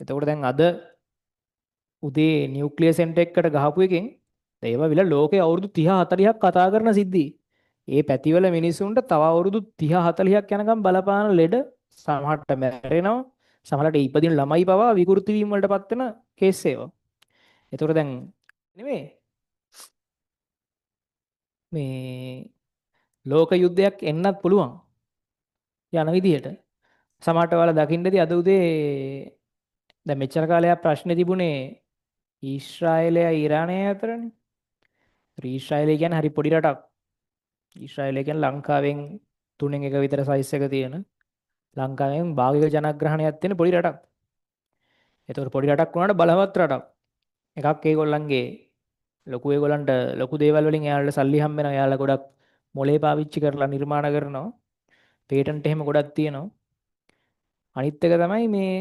එතකොට දැන් අද උදේ නියුක්ලියර් සෙන්ටර් එකකට ගහපු එකෙන් ඒවා විල ලෝකේ අවුරුදු 30 40ක් කතා කරන සිද්ධි. ඒ පැතිවල මිනිසුන්ට තව අවුරුදු 30 40ක් යනකම් බලපාන ලෙඩ, සමහරට මැරෙනවා, සමහරට ඉපදින ළමයි පවා විකෘති වීම වලට පත් වෙන කේස් ඒවා. එතකොට දැන් නෙමෙයි මේ ලෝක යුද්ධයක් එන්නත් පුළුවන් යන විදිහට. සමහරට ඔයාලා දකින්නදී අද උදේ දැන් මෙච්චර කාලයක් ප්‍රශ්නේ තිබුණේ ඊශ්‍රායලය ඉරානය අතරනේ. ඊශ්‍රායලය කියන්නේ හරි පොඩි රටක්. ඊශ්‍රායලය කියන්නේ ලංකාවෙන් තුනෙන් එක විතර සයිස් එක තියෙන, ලංකාවෙන් භාගික ජනග්‍රහණයක් තියෙන පොඩි රටක්. එතකොට පොඩි රටක් වුණාට බලවත් රටක්. එකක් ඒගොල්ලන්ගේ ලොකු, ඒගොල්ලන්ට ලොකු දේවල් වලින් එයාලට සල්ලි හම්බ වෙනවා. එයාලා ගොඩක් මොලේ පාවිච්චි කරලා නිර්මාණ කරනවා. පේටන්ට් එහෙම ගොඩක් තියෙනවා. අනිත් එක තමයි මේ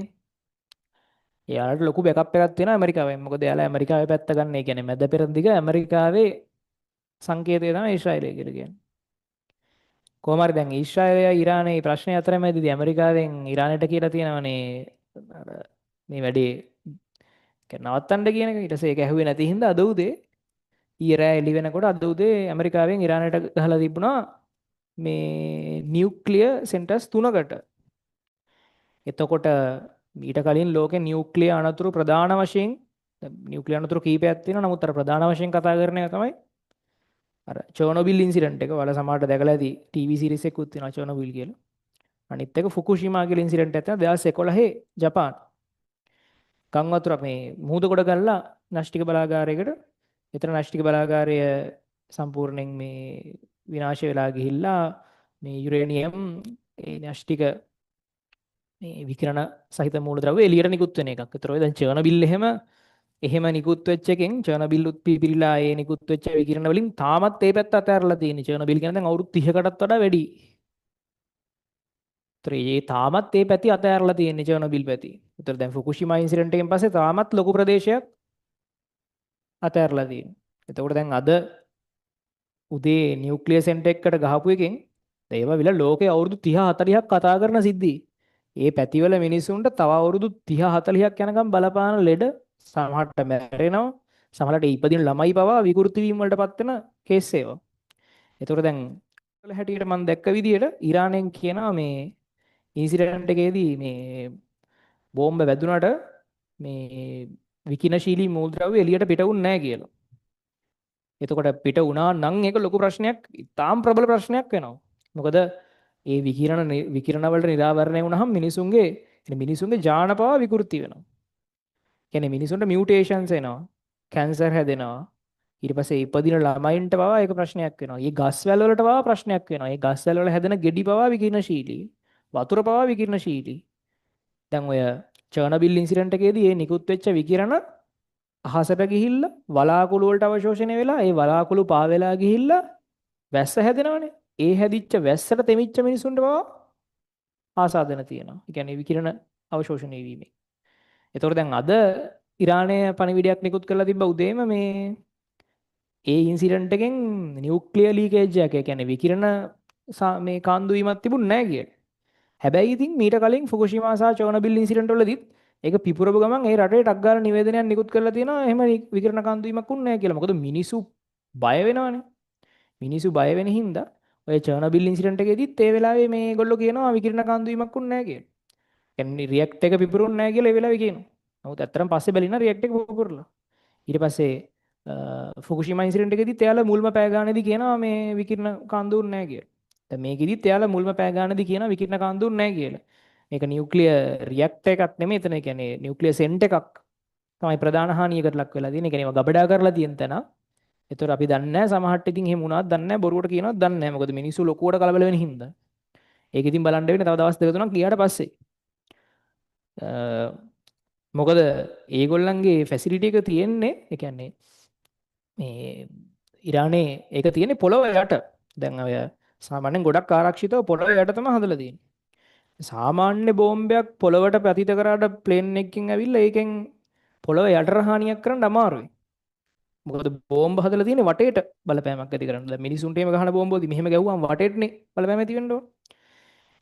එයාලට ලොකු බෑකප් එකක් තියෙනවා ඇමරිකාවෙන්. මොකද එයාලා ඇමරිකාවේ පැත්ත ගන්න. ඒ කියන්නේ මැද පෙරදිග ඇමරිකාවේ සංකේතය තමයි ඊශ්‍රායලය කියලා කියන්නේ. කොහොම හරි දැන් ඊශ්‍රායලය ඉරානයේ ප්‍රශ්නය අතරමැදදී ඇමරිකාවෙන් ඉරානයට කියලා තියෙනවනේ අර මේ වැඩේ නවත්තන්න කියන එක. ඊට පස්සේ ඒක ඇහුවේ නැති හින්දා අද උදේ, ඊයේ රෑ එළි වෙනකොට අද උදේ ඇමරිකාවෙන් ඉරානයට ගහලා තිබුණා මේ නියුක්ලියර් සෙන්ටර්ස් තුනකට. එතකොට ඊට කලින් ලෝකේ නියුක්ලියර් අනතුරු ප්‍රධාන වශයෙන්, නියුක්ලියර් අනතුරු කීපයක් තියෙනවා. නමුත් අර ප්‍රධාන වශයෙන් කතා කරන එක තමයි අර චර්නොබිල් ඉන්සිඩන්ට් එක. ඔයාලා සමහරට දැකලා ඇති, ටීවී සීරීස් එකකුත් තියෙනවා චර්නොබිල් කියලා. අනිත් එක ෆුකුෂිමා කියලා ඉන්සිඩන්ට් එකක් තියෙනවා 2011 ජපාන්. ගම් වතුර මේ මුහුද ගොඩ ගල්ලා න්‍යෂ්ටික බලාගාරයකට. එතන න්‍යෂ්ටික බලාගාරය සම්පූර්ණයෙන් මේ විනාශ වෙලා ගිහිල්ලා මේ යුරේනියම් ඒ න්‍යෂ්ටික මේ විකිරණ සහිත මූලද්‍රව්‍ය එළියට නිකුත් වෙන එකක්. ඒතර ඔය දැන් චර්නොබිල් එහෙම එහෙම නිකුත් වෙච්ච එකෙන් චර්නොබිල් උත් පිපිරිලා ඒ නිකුත් වෙච්ච විකිරණ වලින් තාමත් ඒ පැත්ත අතහැරලා තියෙන්නේ. චර්නොබිල් කියන්නේ දැන් අවුරුදු 30කටත් වඩා වැඩි. ඒතර ඒ තාමත් ඒ පැති අතහැරලා තියෙන්නේ චර්නොබිල් පැති. ඒතර දැන් ෆුකුෂිමා ඉන්සිඩන්ට් එකෙන් පස්සේ තාමත් ලොකු ප්‍රදේශයක් අතහැරලා තියෙනවා. එතකොට දැන් අද උදේ නියුක්ලියර් සෙන්ටර් එකකට ගහපු එකෙන් ඒවා විල ලෝකේ අවුරුදු 30 40ක් කතා කරන සිද්ධි. ඒ පැතිවල මිනිසුන්ට තව අවුරුදු 30 40ක් යනකම් බලපාන ලෙඩ, සමහරට මැරෙනවා, සමහරට ඉපදින ළමයි පවා විකෘති වීම වලට පත් වෙන කේස් ඒවා. එතකොට දැන් හැටියට මම දැක්ක විදියට ඉරානයෙන් කියනවා මේ ඉන්සිඩන්ට් එකේදී මේ බෝම්බ වැදුනට මේ විකිණශීලී මූලද්‍රව්‍ය එළියට පිට වුන්නේ නැහැ කියලා. එතකොට පිට වුණා නම් ඒක ලොකු ප්‍රශ්නයක්, ඉතාම ප්‍රබල ප්‍රශ්නයක් වෙනවා. මොකද ඒ විකිරණ විකිරණ වලට නිරාවරණය වුණාම මිනිසුන්ගේ මිනිසුන්ගේ ජාන පවා විකෘති වෙනවා. කියන්නේ මිනිසුන්ට මියුටේෂන්ස් එනවා. කැන්සර් හැදෙනවා. ඊට පස්සේ ඉපදින ළමයින්ට පවා ඒක ප්‍රශ්නයක් වෙනවා. ඒ ගස් වැල් වලට පවා ප්‍රශ්නයක් වෙනවා. ඒ ගස් වැල් වල හැදෙන ගෙඩි පවා විකිරණශීලී. වතුර පවා විකිරණශීලී. දැන් ඔය චර්නොබිල් ඉන්සිඩන්ට් එකේදී ඒ නිකුත් වෙච්ච විකිරණ අහසට ගිහිල්ලා වලාකුළු වලට අවශෝෂණය වෙලා ඒ වලාකුළු පාවෙලා ගිහිල්ලා වැස්ස හැදෙනවනේ. ඒ හැදිච්ච වැස්සට තෙමිච්ච මිනිසුන්ට පවා ආසාදන තියෙනවා. ඒ කියන්නේ විකිරණ අවශෝෂණය වීමෙන්. ඒතකොට දැන් අද ඉරානය පණිවිඩයක් නිකුත් කරලා තිබ්බ උදේම මේ ඒ ඉන්සිඩන්ට් එකෙන් නියුක්ලියර් ලීකේජ් එකක්, ඒ කියන්නේ විකිරණ මේ කාන්දු වීමක් තිබුණ නැහැ කියලා. හැබැයි ඉතින් මීට කලින් ෆුකුෂිමා සහ චර්නොබිල් ඉන්සිඩන්ට් වලදීත් ඒක පිපුරපු ගමන් ඒ රටේ ටක් ගාලා නිවේදනයක් නිකුත් කරලා තියෙනවා එහෙම විකිරණ කාන්දු වීමක් වුණ නැහැ කියලා. මොකද මිනිස්සු බය වෙනවනේ. මිනිස්සු බය වෙන හින්දා ඔය චර්නොබිල් ඉන්සිඩන්ට් එකේදීත් ඒ වෙලාවේ මේගොල්ලෝ කියනවා විකිරණ කාන්දු වීමක් වුණ නැහැ කියලා. කියන්නේ රියැක්ටර් එක පිපුරුන්නේ නැහැ කියලා ඒ වෙලාවේ කියනවා. නමුත් ඇත්තටම පස්සේ බැලිනා රියැක්ටර් එක පුපුරලා. ඊට පස්සේ ෆුකුෂිමා ඉන්සිඩන්ට් එකේදීත් එයාලා මුල්ම පැය ගානේදී කියනවා මේ විකිරණ කාන්දු වුන්නේ නැහැ කියලා. දැන් මේකෙදිත් එයාලා මුල්ම පැය ගානේදී කියනවා විකිරණ කාන්දු වුන්නේ නැහැ කියලා. මේක නියුක්ලියර් රියැක්ටර් එකක් නෙමෙයි එතන. ඒ කියන්නේ නියුක්ලියර් සෙන්ටර් එකක් තමයි ප්‍රධාන හානියකට ලක් වෙලා තියෙන්නේ. ඒ කියන්නේ ඒවා ගබඩා කරලා තියෙන තැන. ඒතර අපි දන්නේ නැහැ සමහරට ඉතින් එහෙම වුණාත් දන්නේ නැහැ, බොරුවට කියනවත් දන්නේ නැහැ. මොකද මිනිස්සු ලොකුවට කලබල වෙන හින්දා. ඒක ඉතින් බලන්න වෙන්නේ තව දවස් දෙක තුනක් ගියාට පස්සේ. මොකද ඒගොල්ලන්ගේ ෆැසිලිටි එක තියෙන්නේ, ඒ කියන්නේ මේ ඉරානයේ ඒක තියෙන්නේ පොළොව යට. දැන් ඔය සාමාන්‍යයෙන් ගොඩක් ආරක්ෂිතව පොළොව යට තමයි හදලා තියෙන්නේ. සාමාන්‍ය බෝම්බයක් පොළොවට පතිත කරාට ප්ලේන් එකකින් ඇවිල්ලා ඒකෙන් පොළොව යටට හානියක් කරන්න අමාරුයි. මොකද බෝම්බ හදලා තියෙන්නේ වටේට බලපෑමක් ඇති කරන්න. දැන් මිනිසුන්ට එහෙම ගහන බෝම්බ වලදී මෙහෙම ගැහුවාම වටේටනේ බලපෑම ඇති වෙන්න ඕන.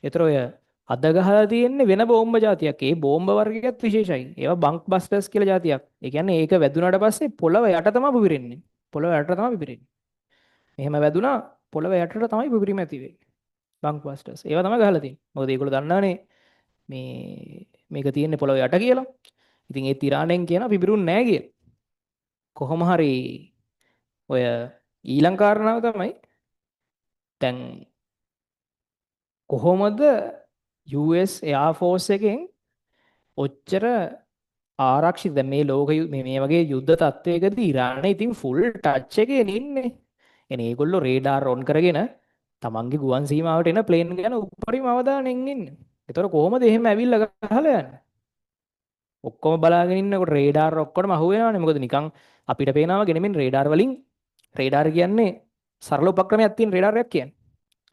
ඒතර ඔය අද ගහලා තියෙන්නේ වෙන බෝම්බ ජාතියක්. ඒ බෝම්බ වර්ගයත් විශේෂයි. ඒවා බංක් බස්ටර්ස් කියලා ජාතියක්. ඒ කියන්නේ ඒක වැදුනට පස්සේ පොළව යට තමයි පිපිරෙන්නේ. පොළව යට තමයි පිපිරෙන්නේ. එහෙම වැදුනා පොළව යටට තමයි පිපිරීම ඇති වෙන්නේ. බංක් බස්ටර්ස්. ඒවා තමයි ගහලා තියෙන්නේ. මොකද ඒගොල්ලෝ දන්නවනේ මේ මේක තියෙන්නේ පොළව යට කියලා. ඉතින් ඒත් ඉරානයෙන් කියනවා පිපිරුන්නේ නැහැ කියලා. කොහොම හරි ඔය ඊළඟ කාරණාව තමයි දැන් කොහොමද US Air Force එකෙන් ඔච්චර ආරක්ෂිත දැන් මේ ලෝක මේ මේ වගේ යුද්ධ තත්ත්වයකදී ඉරානය ඉතින් ෆුල් ටච් එකේ ඉන්නේ. එනේ ඒගොල්ලෝ රේඩාර් ඔන් කරගෙන තමන්ගේ ගුවන් සීමාවට එන ප්ලේන් ගැන උපරිම අවධානයෙන් ඉන්නේ. ඒතකොට කොහොමද එහෙම ඇවිල්ලා ගහලා යන්නේ? ඔක්කොම බලාගෙන ඉන්නකොට රේඩාර් ඔක්කොටම අහු වෙනවනේ. මොකද නිකන් අපිට පේනවා වගේ නෙමෙයි රේඩාර් වලින්. රේඩාර් කියන්නේ සරල උපක්‍රමයක් තියෙන රේඩාර් එකක් කියන්නේ.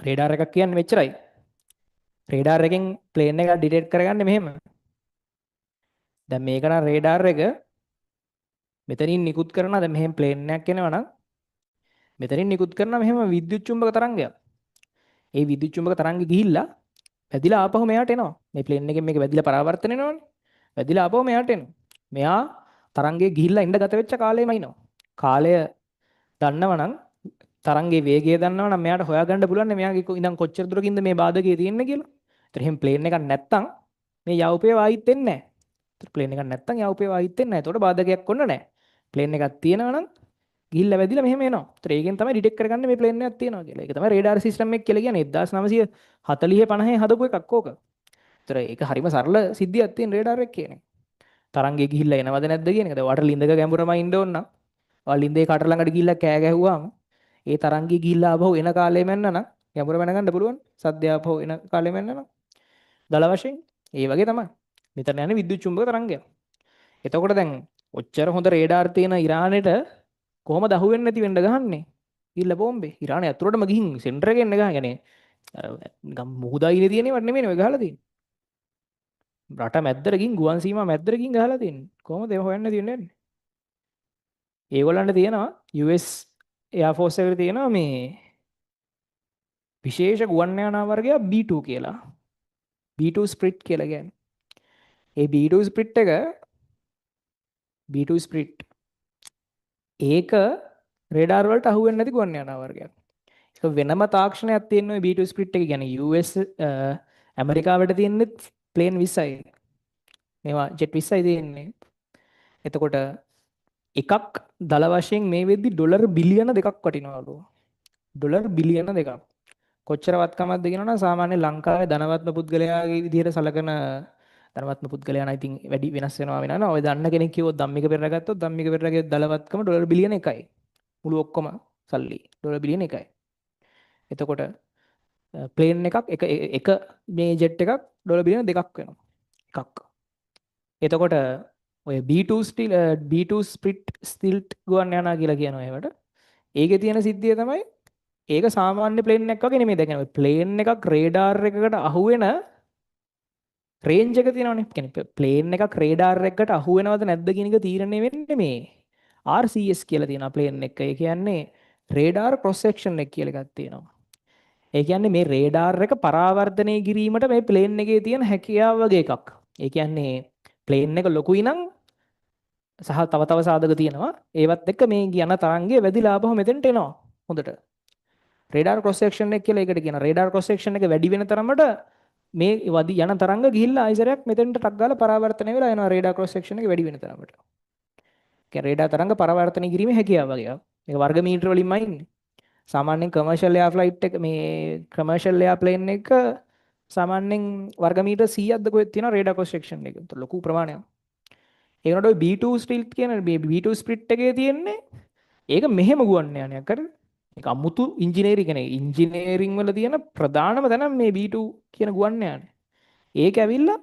රේඩාර් එකක් කියන්නේ මෙච්චරයි. රේඩාර් එකෙන් ප්ලේන් එකක් ඩිටෙක්ට් කරගන්නේ මෙහෙම. දැන් මේක නම් රේඩාර් එක මෙතනින් නිකුත් කරන දැන් මෙහෙම ප්ලේන් එකක් එනවා නම් මෙතනින් නිකුත් කරන මෙහෙම විද්‍යුත් චුම්බක තරංගයක්. ඒ විද්‍යුත් චුම්බක තරංගෙ ගිහිල්ලා වැදිලා ආපහු මෙයාට එනවා. මේ ප්ලේන් එකෙන් මේක වැදිලා පරාවර්තන වෙනවනේ. වැදිලා ආපහු මෙයාට එනවා. මෙයා තරංගේ ගිහිල්ලා ඉන්න ගත වෙච්ච කාලෙම ඉනවා. කාලය දන්නවනම් තරංගේ වේගය දන්නවනම් මෙයාට හොයාගන්න පුළුවන් මෙයාගේ ඉඳන් කොච්චර දුරකින්ද මේ බාධකයේ තියෙන්නේ කියලා. ඒතර එහෙම ප්ලේන් එකක් නැත්තම් මේ යවුපේ වායිත් එන්නේ නැහැ. ඒතර ප්ලේන් එකක් නැත්තම් යවුපේ වායිත් එන්නේ නැහැ. ඒතකොට බාධකයක් ඔන්න නැහැ. ප්ලේන් එකක් තියෙනවා නම් ගිහිල්ලා වැදිලා මෙහෙම එනවා. ඒතර ඒකෙන් තමයි ඩිටෙක්ට් කරගන්නේ මේ ප්ලේන් එකක් තියෙනවා කියලා. ඒක තමයි රේඩාර් සිස්ටම් එක කියලා කියන්නේ 1940 50 හදපු එකක් ඕක. ඒතර ඒක හරිම සරල සිද්ධියක් තියෙන රේඩාර් එක කියන එක. තරංගේ ගිහිල්ලා එනවද නැද්ද කියන එක. දැන් ඔයාලට ලින්දක ගැඹුරම ඉන්න ඕන නම් ඔයා ලින්දේ කට ළඟට ගිහිල්ලා කෑ ගැහුවාම ඒ තරංගේ ගිහිල්ලා ආපහු එන කාලේ මැන්න නම් ගැඹුර මැන ගන්න පුළුවන්. සද්දය ආපහු එන කාලේ මැන්න නම් දල වශයෙන් ඒ වගේ තමයි. මෙතන යන්නේ විද්‍යුත් චුම්බක තරංගයක්. එතකොට දැන් ඔච්චර හොඳ රේඩාර් තියෙන ඉරානෙට කොහොමද අහුවෙන්නේ නැති වෙන්න ගහන්නේ? ගිහිල්ලා බෝම්බේ. ඉරානය ඇතුළටම ගිහින් සෙන්ටර් එකෙන් ගහන්නේ. يعني අර නිකන් මුහුද අයිනේ තියෙන ඒවට නෙමෙයි ඔය ගහලා තියෙන්නේ. රට මැද්දට ගිහින් ගුවන් සීමා මැද්දට ගිහින් ගහලා තියෙන්නේ. කොහොමද ඒව හොයන්න නැති වෙන්නේ? ඒගොල්ලන්ට තියෙනවා US Air Force එකට තියෙනවා මේ විශේෂ ගුවන් යානා වර්ගයක් B2 කියලා. B2 Spirit කියලා කියන්නේ. ඒ B2 Spirit එක B2 Spirit ඒක රේඩාර් වලට අහු වෙන්නේ නැති ගුවන් යානා වර්ගයක්. ඒක වෙනම තාක්ෂණයක් තියෙන ඔය B2 Spirit එක කියන්නේ US ඇමරිකාවට තියෙන්නේ ප්ලේන් 20යි. මේවා ජෙට් 20යි තියෙන්නේ. එතකොට එකක් දල වශයෙන් මේ වෙද්දි ඩොලර් බිලියන 2ක් වටිනවලු. ඩොලර් බිලියන 2ක්. කොච්චර වත්කමක්ද කියනවනම් සාමාන්‍ය ලංකාවේ ධනවත්ම පුද්ගලයාගේ විදිහට සලකන ධනවත්ම පුද්ගලයා නම් ඉතින් වැඩි වෙනස් වෙනවා වෙනවා. ඔය දන්න කෙනෙක් කිව්වොත් ධම්මික පෙරේරා ගත්තොත් ධම්මික පෙරේරාගේ දලවත්කම ඩොලර් බිලියන 1යි. මුළු ඔක්කොම සල්ලි ඩොලර් බිලියන 1යි. එතකොට ප්ලේන් එකක් එක එක මේ ජෙට් එකක් ඩොලර් බිලියන 2ක් වෙනවා. එකක්. එතකොට ඔය B2 steel B2 Spirit ස්ටෙල්ත් ගුවන් යානා කියලා කියනවා ඒවට. ඒකේ තියෙන සිද්ධිය තමයි ඒක සාමාන්‍ය ප්ලේන් එකක් වගේ නෙමෙයි. දැන් ඔය ප්ලේන් එකක් රේඩාර් එකකට අහු වෙන රේන්ජ් එක තියෙනවනේ. කියන්නේ ප්ලේන් එකක් රේඩාර් එකකට අහු වෙනවද නැද්ද කියන එක තීරණය වෙන්නේ මේ RCS කියලා තියෙනවා ප්ලේන් එක. ඒ කියන්නේ රේඩාර් ක්‍රොස් සෙක්ෂන් එක කියලා එකක් තියෙනවා. ඒ කියන්නේ මේ රේඩාර් එක පරාවර්තනය කිරීමට මේ ප්ලේන් එකේ තියෙන හැකියාව වගේ එකක්. ඒ කියන්නේ ප්ලේන් එක ලොකුයි නම් සහ තව තව සාධක තියෙනවා. ඒවත් එක්ක මේ යන තරංගය වැදිලා ආපහු මෙතෙන්ට එනවා. හොඳට. රේඩාර් ක්‍රොස් සෙක්ෂන් එක කියලා ඒකට කියනවා. රේඩාර් ක්‍රොස් සෙක්ෂන් එක වැඩි වෙන තරමට මේ වදි යන තරංග ගිහිල්ලා ආයෙසරයක් මෙතෙන්ට ටක් ගාලා පරාවර්තනය වෙලා එනවා රේඩාර් ක්‍රොස් සෙක්ෂන් එක වැඩි වෙන තරමට. ඒ කියන්නේ රේඩාර් තරංග පරාවර්තනය කිරීමේ හැකියාව වගේ එකක්. මේක වර්ග මීටර වලින්මයි ඉන්නේ. සාමාන්‍යයෙන් කමර්ෂල් එයාර් ෆ්ලයිට් එක මේ කමර්ෂල් එයාර් ප්ලේන් එක සාමාන්‍යයෙන් වර්ග මීටර 100ක්ද කොහෙද තියෙනවා රේඩාර් ක්‍රොස් සෙක්ෂන් එක. ඒත් ලොකු ප්‍රමාණයක්. ඒ වුණාට ඔය B2 ස්ටෙල්ත් කියන මේ B2 spirit එකේ තියෙන්නේ ඒක මෙහෙම ගුවන් යානයක් හරිද? ඒක අමුතු ඉංජිනේරින් කියන්නේ ඉංජිනේරින් වල තියෙන ප්‍රධානම තැන මේ B2 කියන ගුවන් යානය. ඒක ඇවිල්ලා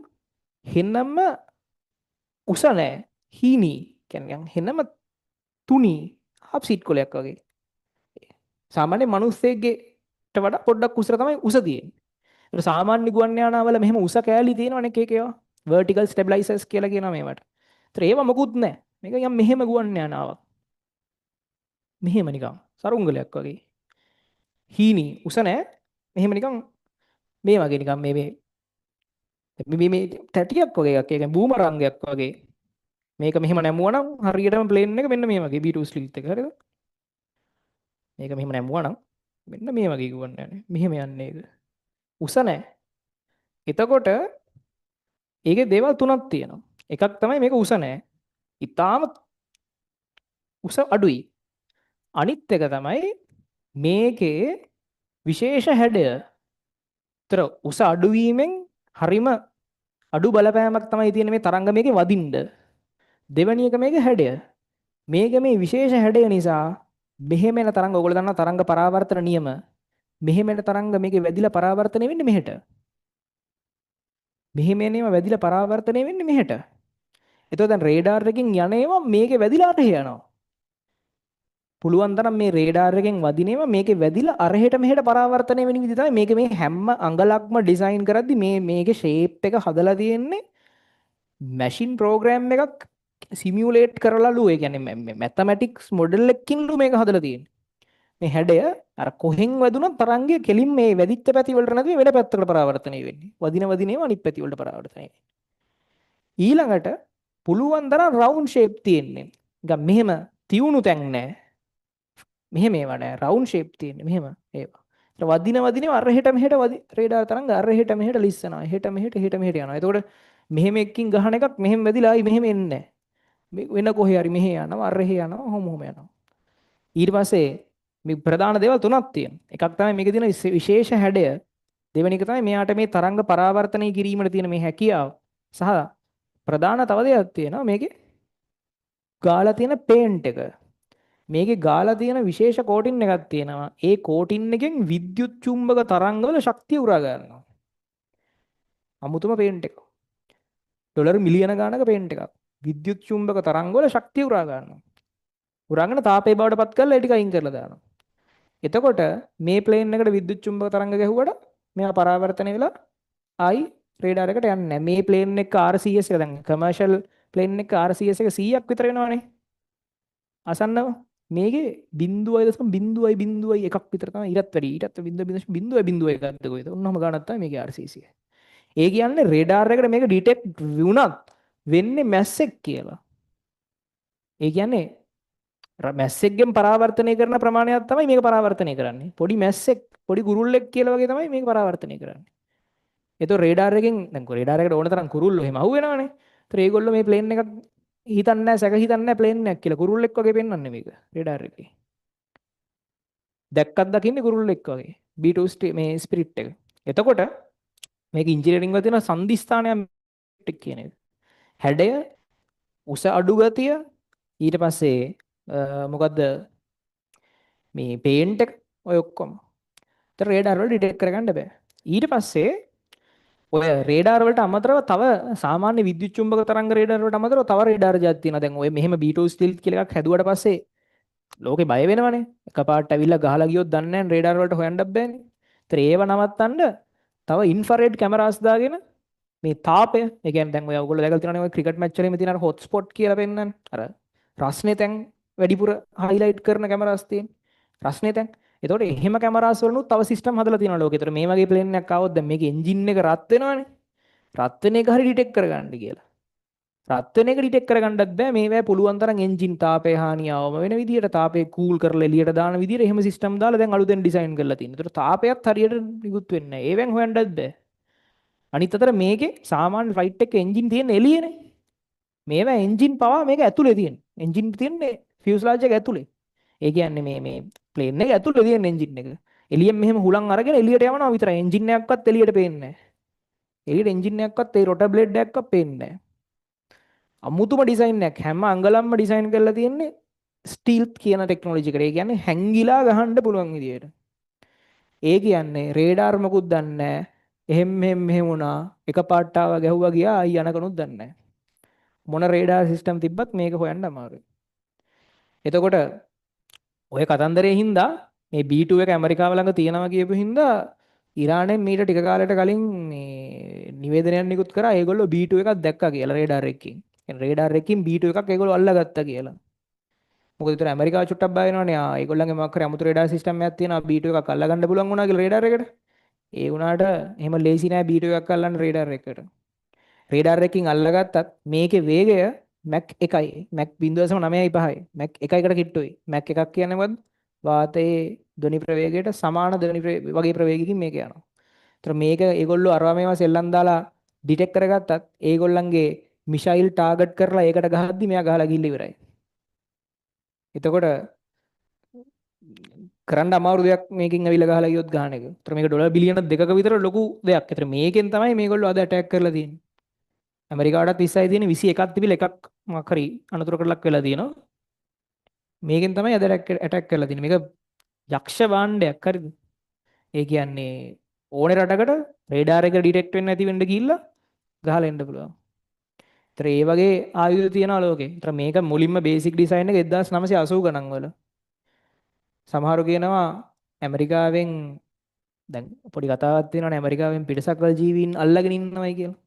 හෙනම උස නෑ හීනි කියන්නේ නිකන් හෙනම තුනි හාෆ් සීට් කොලයක් වගේ. සාමාන්‍ය මිනිස්සෙක්ගේට වඩා පොඩ්ඩක් උසට තමයි උස තියෙන්නේ. ඒත් සාමාන්‍ය ගුවන් යානාවල මෙහෙම උස කෑලි තියෙනවනේ එක එක ඒවා. වර්ටිකල් ස්ටෙබිලයිසර්ස් කියලා කියනවා මේවට. ඒතර ඒවා මොකුත් නෑ. මේක නිකන් මෙහෙම ගුවන් යානාවක්. මෙහෙම නිකන් සරුංගලයක් වගේ. හීනි උස නෑ. මෙහෙම නිකන් මේ වගේ නිකන් මේ මේ මේ මේ තැටියක් වගේ එකක්. ඒ කියන්නේ බූමරංගයක් වගේ. මේක මෙහෙම නැමුවා නම් හරියටම ප්ලේන් එක මෙන්න මේ වගේ B2 ස්ටිල්ත් එක, හරිද? මේක මෙහෙම නැමුවා නම් මෙන්න මේ වගේ ගුවන් යන්නේ. මෙහෙම යන්නේ ඒක. උස නෑ. එතකොට ඒකේ දේවල් තුනක් තියෙනවා. එකක් තමයි මේක උස නෑ. ඉතාම උස අඩුයි. අනිත් එක තමයි මේකේ විශේෂ හැඩය. ඒතර උස අඩුවීමෙන් හරිම අඩු බලපෑමක් තමයි තියෙන්නේ මේ තරංග මේකේ වදින්න. දෙවැනි එක මේකේ හැඩය. මේක මේ විශේෂ හැඩය නිසා මෙහෙම එන තරංග, ඔයගොල්ලෝ දන්නවා තරංග පරාවර්තන නියම. මෙහෙම එන තරංග මේකේ වැදිලා පරාවර්තනය වෙන්නේ මෙහෙට. මෙහෙම එන ඒවා වැදිලා පරාවර්තනය වෙන්නේ මෙහෙට. එතකොට දැන් රේඩාර් එකකින් යන ඒවා මේකේ වැදිලා අරහෙ යනවා. පුළුවන් තරම් මේ රේඩාර් එකෙන් වදින ඒවා මේකේ වැදිලා අරහෙට මෙහෙට පරාවර්තනය වෙන විදිහ තමයි මේක. මේ හැම අඟලක්ම ඩිසයින් කරද්දි මේ මේකේ ෂේප් එක හදලා තියෙන්නේ මැෂින් ප්‍රෝග්‍රෑම් එකක් සිමියුලේට් කරලාලු. ඒ කියන්නේ මැතමැටික්ස් මොඩල් එකකින්ලු මේක හදලා තියෙන්නේ. මේ හැඩය අර කොහෙන් වැදුනත් තරංගය කෙලින් මේ වැදිච්ච පැති වලට නැතුව වෙන පැත්තකට පරාවර්තනය වෙන්නේ. වදින වදින ඒවා අනිත් පැති වලට පරාවර්තනය වෙන්නේ. ඊළඟට පුළුවන් තරම් රවුන්ඩ් ෂේප් තියෙන්නේ. නිකන් මෙහෙම තියුණු තැන් නෑ. මෙහෙම ඒවා නෑ. රවුන්ඩ් ෂේප් තියෙන්නේ මෙහෙම ඒවා. ඒතර වදින වදින ඒවා අර හෙට මෙහෙට වදි රේඩාර් තරංග අර හෙට මෙහෙට ලිස්සනවා. එහෙට මෙහෙට එහෙට මෙහෙට යනවා. එතකොට මෙහෙම එකකින් ගහන එකක් මෙහෙම වැදිලා ආයි මෙහෙම එන්නේ නෑ. වෙන කොහේ හරි මෙහෙ යනවා, අර එහෙ යනවා, ඔහොම ඔහොම යනවා. ඊට පස්සේ මේ ප්‍රධාන දේවල් තුනක් තියෙනවා. එකක් තමයි මේකේ තියෙන විශේෂ හැඩය. දෙවෙනි එක තමයි මෙයාට මේ තරංග පරාවර්තනය කිරීමට තියෙන මේ හැකියාව. සහ ප්‍රධාන තව දෙයක් තියෙනවා, මේකේ ගාලා තියෙන පේන්ට් එක. මේකේ ගාලා තියෙන විශේෂ කෝටින් එකක් තියෙනවා. ඒ කෝටින් එකෙන් විද්‍යුත් චුම්බක තරංගවල ශක්තිය උරා ගන්නවා. අමුතුම පේන්ට් එක. ඩොලර් මිලියන ගානක පේන්ට් එකක්. විද්‍යුත් චුම්බක තරංගවල ශක්තිය උරා ගන්නවා. උරාගෙන තාපේ බවට පත් කරලා ඒ ටික අයින් කරලා දානවා. එතකොට මේ ප්ලේන් එකට විද්‍යුත් චුම්බක තරංග ගැහුවට මෙයා පරාවර්තනය වෙලා ආයි රේඩාර් එකට යන්නේ නැහැ. මේ ප්ලේන් එක RCS එක, දැන් කමර්ෂල් ප්ලේන් එක RCS එක 100ක් විතර වෙනවනේ. ආසන්නව. මේකේ 0.001 විතර තමයි, ඊටත් වැඩි. ඊටත් 0.001ක්ද කොහෙද? ඔන්නෝම ගාණක් තමයි මේකේ RCS එක. ඒ කියන්නේ රේඩාර් එකට මේක ඩිටෙක්ට් වුණත් වෙන්නේ මැස්සෙක් කියලා. ඒ කියන්නේ මැස්සෙක්ගෙන් පරාවර්තනය කරන ප්‍රමාණයක් තමයි මේක පරාවර්තනය කරන්නේ. පොඩි මැස්සෙක්, පොඩි කුරුල්ලෙක් කියලා වගේ තමයි මේක පරාවර්තනය කරන්නේ. ඒතකොට රේඩාර් එකෙන්, දැන් රේඩාර් එකට ඕන තරම් කුරුල්ලෝ එහෙම අහු වෙනවනේ. ඒතර ඒගොල්ලෝ මේ ප්ලේන් එකක් හිතන්නේ නැහැ, සැක හිතන්නේ නැහැ ප්ලේන් එකක් කියලා. කුරුල්ලෙක් වගේ පෙන්වන්නේ මේක රේඩාර් එකේ. දැක්කත් දකින්නේ කුරුල්ලෙක් වගේ. B2 මේ ස්පිරිට් එක. එතකොට මේක ඉංජිනේරින් වල තියෙන සන්ධිස්ථානයක් කියන එක. හැඩය, උස අඩු ගතිය, ඊට පස්සේ මොකද්ද මේ පේන්ට් එක, ඔය ඔක්කොම. ඒතර රේඩාර් වල ඩිටෙක්ට් කරගන්න බෑ. ඊට පස්සේ ඔය රේඩාර් වලට අමතරව තව සාමාන්‍ය විද්‍යුත් චුම්බක තරංග රේඩාර් වලට අමතරව තව රේඩාර් ජාති තියෙනවා. දැන් ඔය මෙහෙම B2 ස්ටිල්ත් කියලා එකක් හැදුවට පස්සේ ලෝකේ බය වෙනවනේ. එකපාරට ඇවිල්ලා ගහලා ගියොත් දන්නේ නැහැ, රේඩාර් වලට හොයන්නත් බෑනේ. ඒතර ඒව නවත්තන්න තව ඉන්ෆ්‍රාරෙඩ් කැමරාස් දාගෙන මේ තාපය, ඒ කියන්නේ දැන් ඔය ඔයගොල්ලෝ දැකලා තියෙනවනේ ඔය ක්‍රිකට් මැච් වල එහෙම තියෙන අර හොට් ස්පොට් කියලා පෙන්නන්නේ. අර රස්නේ තැන් වැඩිපුර හයිලයිට් කරන කැමරාස් තියෙන. රස්නේ තැන්. එතකොට එහෙම කැමරාස් වලනුත් තව සිස්ටම් හදලා තියෙනවා ලෝකේ. ඒතර මේ වගේ ප්ලේන් එකක් ආවොත් දැන් මේකේ එන්ජින් එක රත් වෙනවනේ. රත් වෙන එක හරි ඩිටෙක්ට් කරගන්න කියලා. රත් වෙන එක ඩිටෙක්ට් කරගන්නත් බෑ. මේවැ පුළුවන් තරම් එන්ජින් තාපය හානිය අවම වෙන විදියට, තාපය කූල් කරලා එළියට දාන විදියට එහෙම සිස්ටම් දාලා දැන් අලුතෙන් ඩිසයින් කරලා තියෙනවා. ඒතර තාපයත් හරියට නිකුත් වෙන්නේ නැහැ. ඒවෙන් හොයන්නත් බෑ. අනිත් අතට මේකේ සාමාන්‍ය ෆ්ලයිට් එකේ එන්ජින් තියෙන එළියනේ. මේවා එන්ජින් පවා මේක ඇතුලේ තියෙන. එන්ජින් තියෙන්නේ ෆියුස්ලාජ් එක ඇතුලේ. ඒ කියන්නේ මේ මේ ප්ලේන් එක ඇතුලේ තියෙන එන්ජින් එක. එළියෙන් මෙහෙම හුලං අරගෙන එළියට යවනවා විතරයි. එන්ජින් එකක්වත් එළියට පේන්නේ නැහැ. එළියට එන්ජින් එකක්වත් ඒ රොටර් බ්ලේඩ් එකක්වත් පේන්නේ නැහැ. අමුතුම ඩිසයින් එකක්. හැම අඟලක්ම ඩිසයින් කරලා තියෙන්නේ ස්ටීල්ත් කියන ටෙක්නොලොජි එකට. ඒ කියන්නේ හැංගිලා ගහන්න පුළුවන් විදියට. ඒ කියන්නේ රේඩාර් මොකුත් දන්නේ නැහැ. එහෙම් මෙහෙම් මෙහෙම වුණා. එකපාරට ආවා, ගැහුවා, ගියා, ආයි යනකනුත් දන්නේ නැහැ. මොන රේඩාර් සිස්ටම් තිබ්බත් මේක හොයන්න අමාරුයි. එතකොට ඔය කතන්දරේ හින්දා මේ B2 එක ඇමරිකාව ළඟ තියෙනවා කියපු හින්දා ඉරානයෙන් මීට ටික කාලයකට කලින් මේ නිවේදනයක් නිකුත් කරා ඒගොල්ලෝ B2 එකක් දැක්කා කියලා රේඩාර් එකකින්. කියන්නේ රේඩාර් එකකින් B2 එකක් ඒගොල්ලෝ අල්ලගත්තා කියලා. මොකද ඒතර ඇමරිකාව චුට්ටක් බය වෙනවනේ. ආ ඒගොල්ලන්ගේ මොකක් හරි අමුතු රේඩාර් සිස්ටම් එකක් තියෙනවා, B2 එකක් අල්ලගන්න පුළුවන් වුණා කියලා රේඩාර් එකට. ඒ වුණාට එහෙම ලේසි නෑ B2 එකක් අල්ලන්න රේඩාර් එකට. රේඩාර් එකකින් අල්ලගත්තත් මේකේ වේගය මැක් 1යි. මැක් 0.95යි. මැක් 1කට කිට්ටුයි. මැක් එකක් කියන්නේ මොකද්ද? වාතයේ ධ්වනි ප්‍රවේගයට සමාන ධ්වනි වගේ ප්‍රවේගයකින් මේක යනවා. ඒතර මේක ඒගොල්ලෝ අරවා මේවා සෙල්ලම් දාලා ඩිටෙක්ට් කරගත්තත් ඒගොල්ලන්ගේ මිසයිල් ටාගට් කරලා ඒකට ගහද්දි මෙයා ගහලා ගිහිල්ලා ඉවරයි. එතකොට කරන්න අමාරු දෙයක් මේකෙන් ඇවිල්ලා ගහලා ගියොත් ගහන එක. ඒතර මේක ඩොලර් බිලියන 2ක විතර ලොකු දෙයක්. ඒතර මේකෙන් තමයි මේගොල්ලෝ අද ඇටැක් කරලා තියෙන්නේ. ඇමරිකාවටත් 20යි තියෙන්නේ 21ක් තිබිලා එකක් මොකක් හරි අනතුරකට ලක් වෙලා තියෙනවා. මේකෙන් තමයි අද ඇටැක් කරලා තියෙන්නේ. මේක යක්ෂ භාණ්ඩයක් හරිද? ඒ කියන්නේ ඕනේ රටකට රේඩාර් එක ඩිටෙක්ට් වෙන්නේ නැති වෙන්න ගිහිල්ලා ගහලා එන්න පුළුවන්. ඒතර ඒ වගේ ආයුධ තියෙනවා ලෝකේ. ඒතර මේක මුලින්ම බේසික් ඩිසයින් එක 1980 ගණන් වල. සමහරු කියනවා ඇමරිකාවෙන් දැන් පොඩි කතාවක් තියෙනවනේ ඇමරිකාවෙන් පිටසක්වල ජීවීන් අල්ලගෙන ඉන්නවයි කියලා.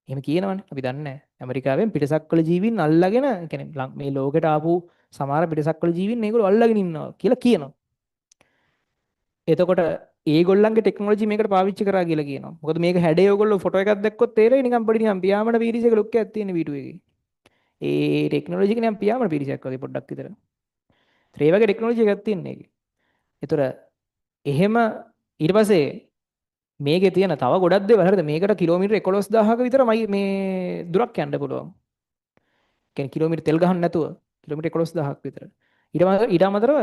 එහෙම කියනවනේ අපි දන්නේ නැහැ. ඇමරිකාවෙන් පිටසක්වල ජීවීන් අල්ලගෙන ඒ කියන්නේ මේ ලෝකෙට ආපු සමහර පිටසක්වල ජීවීන් ඒගොල්ලෝ අල්ලගෙන ඉන්නවා කියලා කියනවා. එතකොට ඒගොල්ලන්ගේ ටෙක්නොලොජි මේකට පාවිච්චි කරා කියලා කියනවා. මොකද මේක හැඩේ ඔයගොල්ලෝ ෆොටෝ එකක් දැක්කොත් තේරෙයි නිකන් පොඩි නිකන් පියාඹන පීරිසයක ලුක් එකක් තියෙන V2 එකේ. ඒ ටෙක්නොලොජි එක නිකන් පියාඹන පීරිසයක් වගේ පොඩ්ඩක් විතර. ඒ වගේ ටෙක්නොලොජි එකක් තියෙන ඒකේ. ඒතර එහෙම ඊට පස්සේ මේකේ තියෙන තව ගොඩක් දේවල් හරිද මේකට කිලෝමීටර් 11000ක විතර මේ දුරක් යන්න පුළුවන්. කියන්නේ කිලෝමීටර් තෙල් ගහන්න නැතුව කිලෝමීටර් 11000ක් විතර. ඊට අමතරව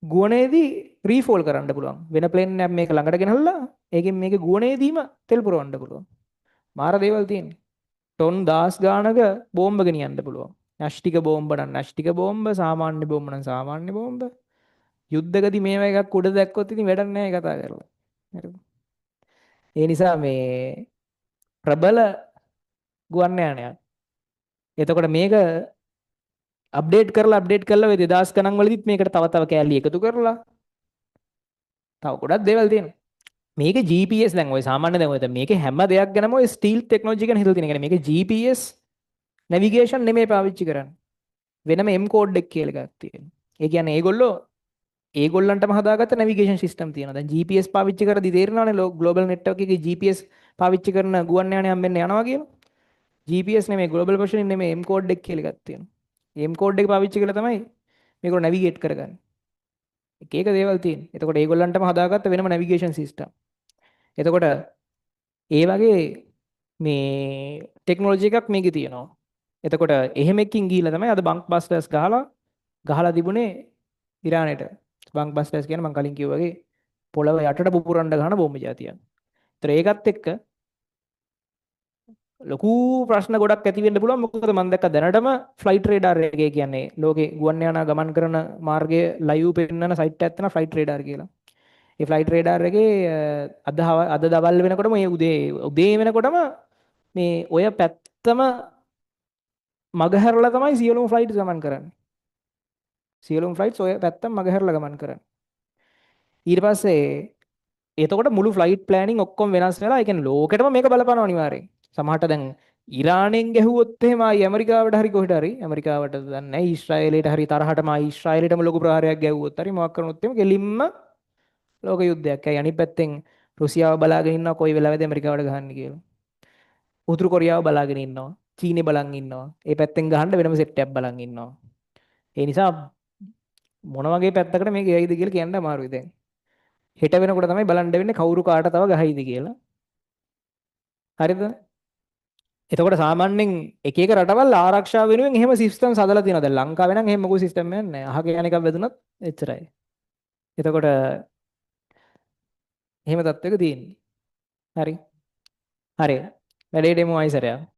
ගුවනේදී රීෆෝල් කරන්න පුළුවන්. වෙන ප්ලේන් එකක් මේක ළඟට ගෙනල්ලා ඒකෙන් මේකේ ගුවනේදීම තෙල් පුරවන්න පුළුවන්. මාර දේවල් තියෙන්නේ. ටොන් 10 ගානක බෝම්බ ගෙනියන්න පුළුවන්. න්‍යෂ්ටික බෝම්බ නම් න්‍යෂ්ටික බෝම්බ, සාමාන්‍ය බෝම්බ නම් සාමාන්‍ය බෝම්බ. යුද්ධකදී මේවා එකක් උඩ දැක්කොත් ඉතින් වැඩක් නෑ ඒ කතා කරලා. හරිද? ඒ නිසා මේ ප්‍රබල ගුවන් යානයක්. එතකොට මේක අප්ඩේට් කරලා අප්ඩේට් කරලා ඔය 2000 ගණන් වලදීත් මේකට තව තව කෑලි එකතු කරලා තව ගොඩක් දේවල් තියෙනවා. මේක GPS දැන් ඔය සාමාන්‍ය දැන් ඔය දැන් මේකේ හැම දෙයක් ගැනම ඔය ස්ටීල් ටෙක්නොලොජි ගැන හිතලා තියෙන. ඒ කියන්නේ මේකේ GPS navigation නෙමෙයි පාවිච්චි කරන්නේ. වෙනම M code එක කියලා එකක් තියෙනවා. ඒ කියන්නේ ඒගොල්ලෝ ඒගොල්ලන්ටම හදාගත්ත නැවිගේෂන් සිස්ටම් තියෙනවා. දැන් GPS පාවිච්චි කරද්දි තේරෙනවනේ ග්ලෝබල් නෙට්වර්ක් එකේ GPS පාවිච්චි කරන ගුවන් යානයක් මෙන්න යනවා කියලා. GPS නෙමෙයි ග්ලෝබල් පොසිෂනින් නෙමෙයි M code එක කියලා එකක් තියෙනවා. M code එක පාවිච්චි කරලා තමයි මේගොල්ලෝ නැවිගේට් කරගන්නේ. එක එක දේවල් තියෙනවා. එතකොට ඒගොල්ලන්ටම හදාගත්ත වෙනම නැවිගේෂන් සිස්ටම්. එතකොට ඒ වගේ මේ ටෙක්නොලොජි එකක් මේකේ තියෙනවා. එතකොට එහෙම එකකින් ගිහිල්ලා තමයි අද බංක් බස්ටර්ස් ගහලා ගහලා තිබුණේ ඉරානෙට. බංක් බස්ටර්ස් කියන්නේ මං කලින් කිව්වා වගේ පොළව යටට පුපුරන්න ගහන බෝම්බ ජාතියක්. ඒතර ඒකත් එක්ක ලොකු ප්‍රශ්න ගොඩක් ඇති වෙන්න පුළුවන්. මොකද මං දැක්ක දැනටම ෆ්ලයිට් රේඩාර් එකේ කියන්නේ ලෝකේ ගුවන් යානා ගමන් කරන මාර්ගය ලයිව් පෙන්නන සයිට් එකක් තියෙනවා ෆ්ලයිට් රේඩාර් කියලා. ඒ ෆ්ලයිට් රේඩාර් එකේ අද අද දවල් වෙනකොටම මේ උදේ උදේ වෙනකොටම මේ ඔය පැත්තම මගහැරලා තමයි සියලුම ෆ්ලයිට් ගමන් කරන්නේ. සියලුම ෆ්ලයිට්ස් ඔය පැත්තම මගහැරලා ගමන් කරන්නේ. ඊට පස්සේ එතකොට මුළු ෆ්ලයිට් ප්ලෑනින් ඔක්කොම වෙනස් වෙලා ඒ කියන්නේ ලෝකෙටම මේක බලපානවා අනිවාර්යෙන්. සමහරට දැන් ඉරානෙන් ගැහුවොත් එහෙම ආයි ඇමරිකාවට හරි කොහෙට හරි ඇමරිකාවට දන්නේ නැහැ ඊශ්‍රායලයට හරි තරහටම ආයි ඊශ්‍රායලයටම ලොකු ප්‍රහාරයක් ගැහුවොත් හරි මොකක් කරනොත් එහෙම කෙලින්ම ලෝක යුද්ධයක්. ඇයි අනිත් පැත්තෙන් රුසියාව බලාගෙන ඉන්නවා කොයි වෙලාවෙද ඇමරිකාවට ගහන්නේ කියලා. උතුරු කොරියාව බලාගෙන ඉන්නවා. චීනේ බලන් ඉන්නවා. ඒ පැත්තෙන් ගහන්න වෙනම සෙට් එකක් බලන් ඉන්නවා. ඒ නිසා මොන වගේ පැත්තකට මේක යයිද කියලා කියන්න අමාරුයි දැන්. හෙට වෙනකොට තමයි බලන්න වෙන්නේ කවුරු කාට තව ගහයිද කියලා. හරිද? එතකොට සාමාන්‍යයෙන් එක එක රටවල් ආරක්ෂාව වෙනුවෙන් එහෙම සිස්ටම්ස් හදලා තියෙනවා. දැන් ලංකාවේ නම් එහෙම මොකෝ සිස්ටම් එකක් නැහැ. අහක යන එකක් වැදුනත් එච්චරයි. එතකොට එහෙම තත්ත්වයක තියෙන්නේ. හරි. හරි. වැඩේට එමු ආයි සැරයක්.